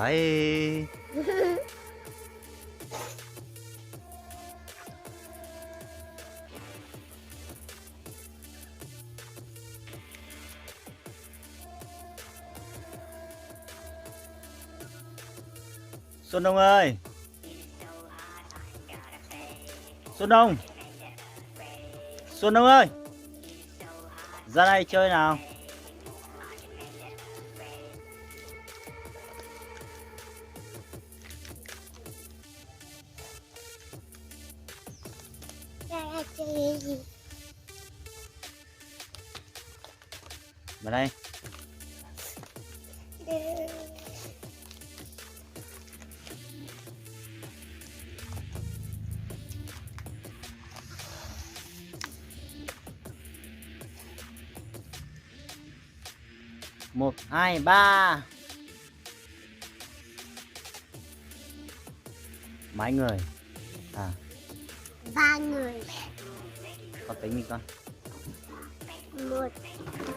Ai. Xuân Đông ơi. Xuân Đông. Xuân Đông ơi. Ra đây chơi nào. Ra đây chơi gì? Vào đây. Một, hai, ba. Mấy người? À. Ba người. Con tính đi con. Một, hai, ba.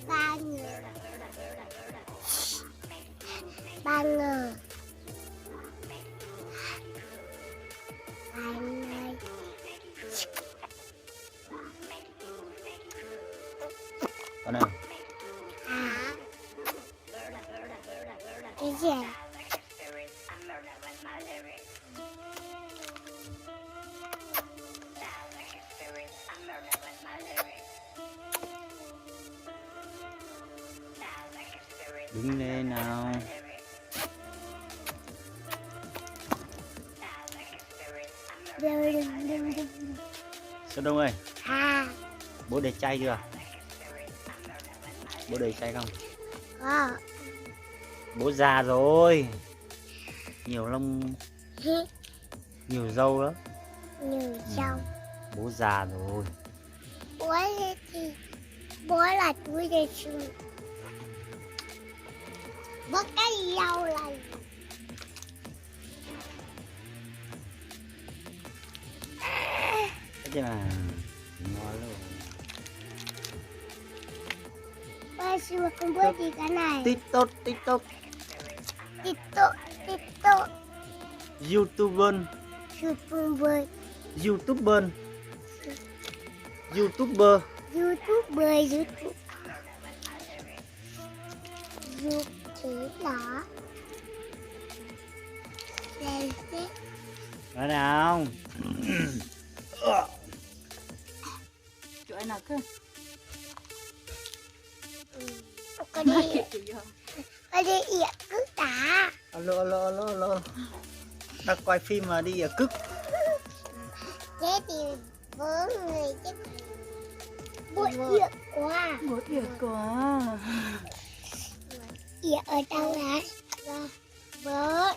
Ba người. Ba người. Ba người. Con này. Hả? Cái gì? Đứng đây nào. Sao Đông ơi, hả? Bố đẹp trai chưa? Bố đẹp trai không? Có. Bố già rồi. Nhiều lông, nhiều râu lắm. Nhiều râu. Bố già rồi. Bố thì, bố là tuổi già rồi. Bố cái râu là Cái gì mà ngon luôn. Ba xưa con bố đi cái này. TikTok, TikTok. TikTok, TikTok. YouTuber. YouTuber. YouTuber. YouTuber. YouTuber, YouTube. Dù chỉ là Đây thế. Nói nào. Chuỗi nào cơ? Con đi, con đi ỉa cứt hả? Alo, alo, alo, alo. Đang quay phim mà đi ỉa cứt. Thế thì bốn người chứ. Bố ỉa quá. Bố ỉa quá. Ỉa ở đâu hả? Bố.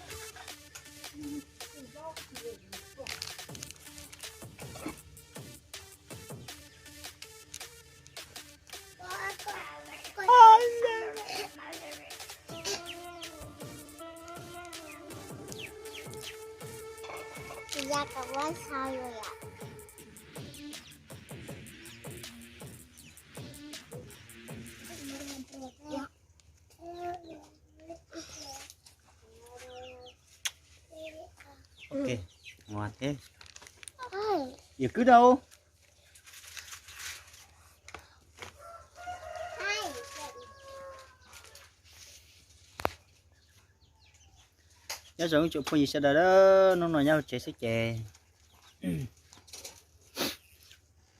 Chị ra cặp quán sau rồi ạ. Ok, ngon thế. Ỉa cứt đâu? Nyob zoo ib tsoom phooj ywg sawv daws, hnub no nyob hauv tsev xwb ces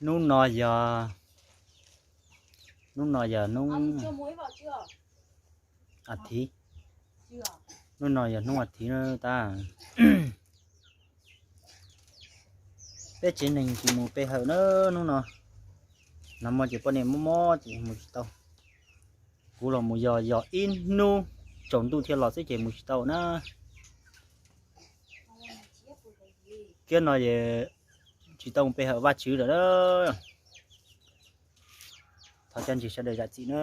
hnub no yog, hnub no yog hnub a thiv, hnub no yog hnub a thiv na tab. Peb tsev neeg tsis mus pe hawm na hnub no, nag hmo ces poj niam mob mob ces mus tsis tau. Kuv los mus yog yog ib hnub tsaus ntuj thiaj los xwb ces mus tsis tau na. Kiag no es tsis tau mus pe hawm Vajtswv lawm na. Thov cov ntseeg sawv daws zam txim na.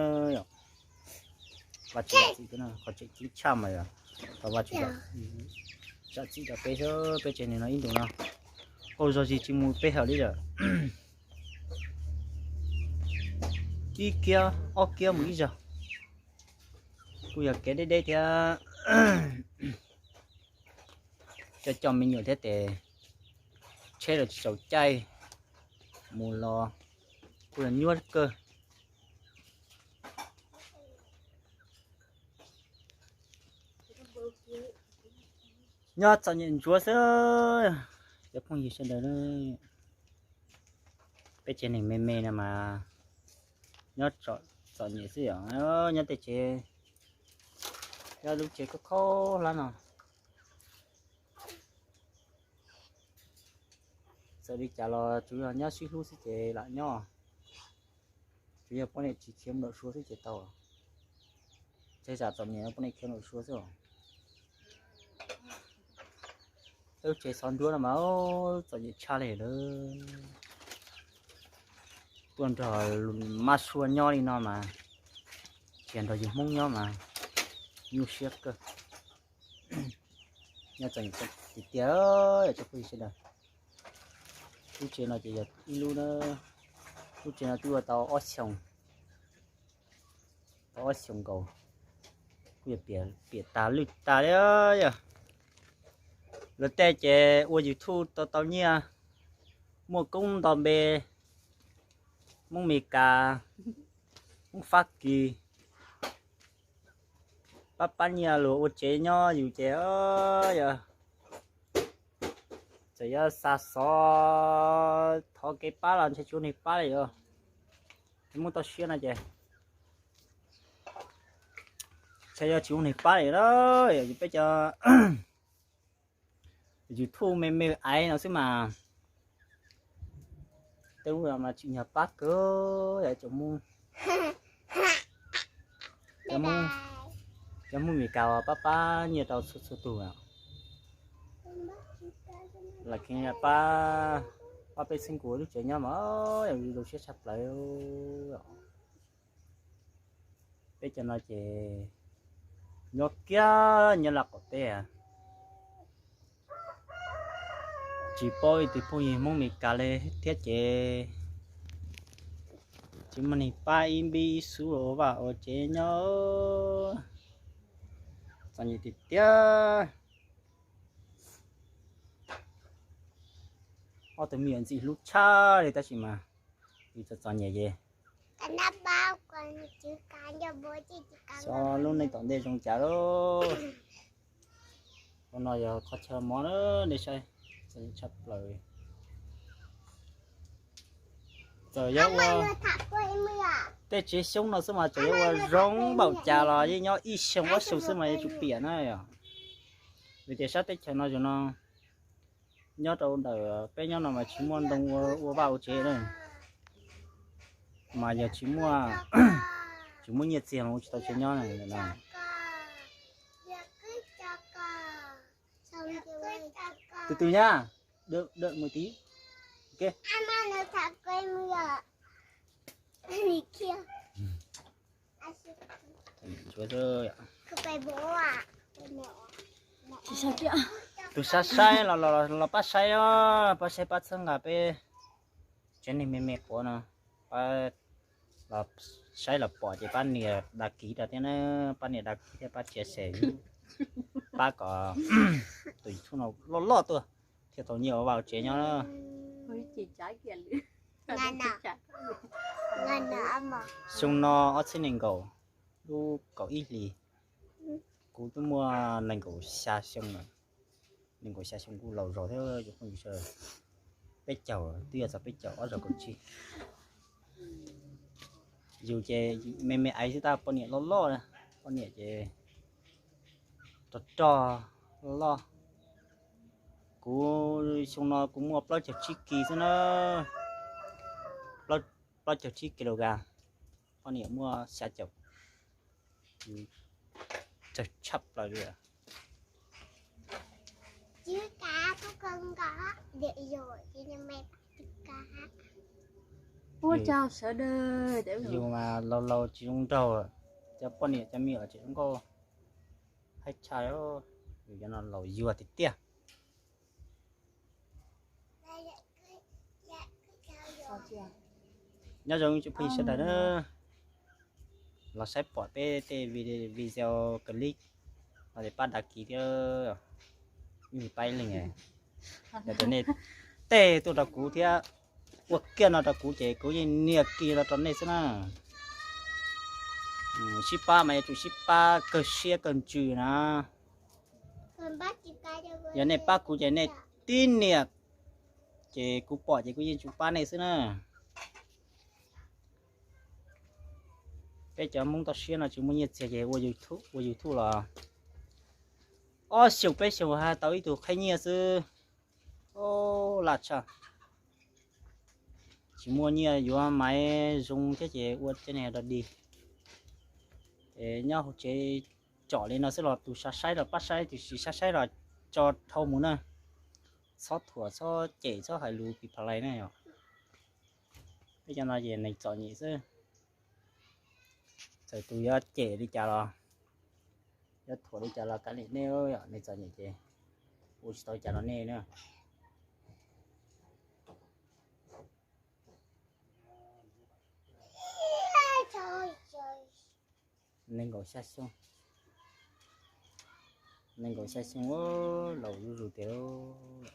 Vajtswv zam txim, qhov tseem ceeb tshaj mas yog thov Vajtswv zam txim rau peb, peb tsev neeg no ib ntus no. Ua zog zis tsis mus pe hawm li lawm. Ib kiag ob kiag mus ib zaug. Kuj yog kev deb deb thiab, coj coj me nyuam thiab ces tsheb los tsis txaus caij, mus los kuj yog nyuaj kawg. Nyob txom nyem ntsuav xwb, cov phooj ywg sawv daws. Peb tsev neeg me me no mas nyob txom nyem xwb os. Nyob tej tsev, nyob lub tsev khaub khaub hlab no, txawm li cas los tsuas yog nyob sib hlub xwb ces lam nyob. Tsuas yog poj niam tsis khiav mus lawm suav xwb ces tau. Tej zam txom nyem poj niam khiav mus lawm suav xwb os. Lub tsev xov nruab no mas txom nyem tshaj li lawm. Tuaj nrog mab suav nyob li no mas, tsis nrog yus Hmoob nyob mas nyuaj siab kawg. Nyob txom nyem tiag tiag, yog cov phooj ywg sawv daws. Lub tsev no ces yog ib lub, lub tsev no twb ua tau ob xyoos, tau ob xyoos nkaus, kuj yog piam tas lwj tas li yog. Luag tej ces ua YouTube tau tau nyiaj, muaj koob nto npe, Hmoob Mes Kas, Hmoob Fab Kis, pab pab nyiaj luag ua tsev nyob, yus ces yog txawm yuav xa xov thov kev pab los ntshe tsis muaj neeg pab li os. Tsis muaj toj siab no ces ntshe yuav tsis muaj neeg pab li na. Yog peb cov YouTube me me aiv no xwb mas, tej lub no mas tsim nyog pab kawg, yog cov Hmoob, cov Hmoob Mes Kas uas pab pab nyiaj rau txhua txhua tus. Lawv kheev pab, pab peb xeeb kuv lub tsev nyob mas yog zoo siab tshaj plaws. Peb cov no ces nyob kiag nyob laj qaum teb, tsis paub ib tug phooj ywg Hmoob Mes Kas li thiab ces tsis muaj neeg pab ib npib ib xub ua vaj ua tsev nyob, txom nyem tiag tiag. Ob tug me nyuam ntxim hlub tshaj li tab sis mas yus txom txom nyem ces xyov lub neej tom ntej zoo cas lauj. Qhov no yog qhov chaw mov na, nej saib, txom nyem tshaj plaws. Txawm yog ua tej tsev xyoob no xwb mas txawm yog ua zoo npaum cas los yeej nyob ib xyoo ob xyoo xwb mas yuav tsum piam na yom. Vim tias sab teb chaws no zoo no, nyob rau ntawm peb nyob no mas tsis muaj ntoo ua vaj ua tsev na, mas yog tsis muaj, tsis muaj nyiaj txiag ua tsis tau tsev nyob na. Tus tus nyab, đợi một tí. Ok. Tus saib saib los los pab saib os, pab saib pab txhawb nqa peb tsev neeg me me quav no, pab los saib los pom ces pab nias đăng ký rau thiab na, pab nias đăng ký thiab pab chia sẻ, pab kom tus YouTube no loj loj tuaj thiaj tau nyiaj ua vaj ua tsev nyob. Xyoo no ob txhiab nees nkaum, lub kaum ib hlis, kuv twb muaj nees nkaum xya xyoo lawm. Nees nkaum xya xyoo kuj laus zog thiab, peb caug, twb yog txog peb caug, ob zaug kaum tsib. Yus ces me me aiv xwb tab poj niam loj loj, poj niam ces rog rog loj. Kuv xyoo no kuv muaj plaub caug tsib kis xwb na, plaub caug tsib kilogram, poj niam muaj xya caum, tsawg tshaj plaws li. Ua cas sawv daws, yus mas laus laus tsis zoo nraug, cov poj niam cov me nyuam tseem zoo nkauj, haib tshaj, yus cov no laus yuag tiag tiag. Nyob zoo ib tsoom phooj ywg sawv daws na. Los saib pom peb tej video clip no ces pab đăng ký thiab, ib pliag pab ib leeg. Yog tias nej tej tuaj rau kuv thiab ua kiag no rau kuv ces kuv yeej nias kiag los rau nej xwb na. Sib pab mas yuav tsum sib pab kawg siab kawg ntsws na. Yog nej pab kuv ces nej tib nias, ces kuv pom ces kuv yeej tsum pab nej xwb na. Peb cov Hmoob toj siab no tsis muaj nyiaj txiag ces ua YouTube, ua YouTube los ob xyoos peb xyoos haj tau ib tug qhib nyiaj xwb. Laj tshaj. Tsis muaj nyiaj yuav maiv zoo thiab ces ua tej niag dog dig. Es nyob hauv tsev tsom li no xwb los tus saib los pab saib, tus tsis saib saib los tso dhau mus na. Txhob thuam txhob cem txhob hais lus pis pha lais na yom. Peb cov no ces neeg txom nyem xwb. Txawm tus yuav cem li cas los, yuav thuam li cas los kav liam nej, yog nej txom nyem ces ua tsis tau li cas rau nej na. Nees nkaum xya xyoo, nees nkaum xya xyoo, laus zuj zus tiag lauj.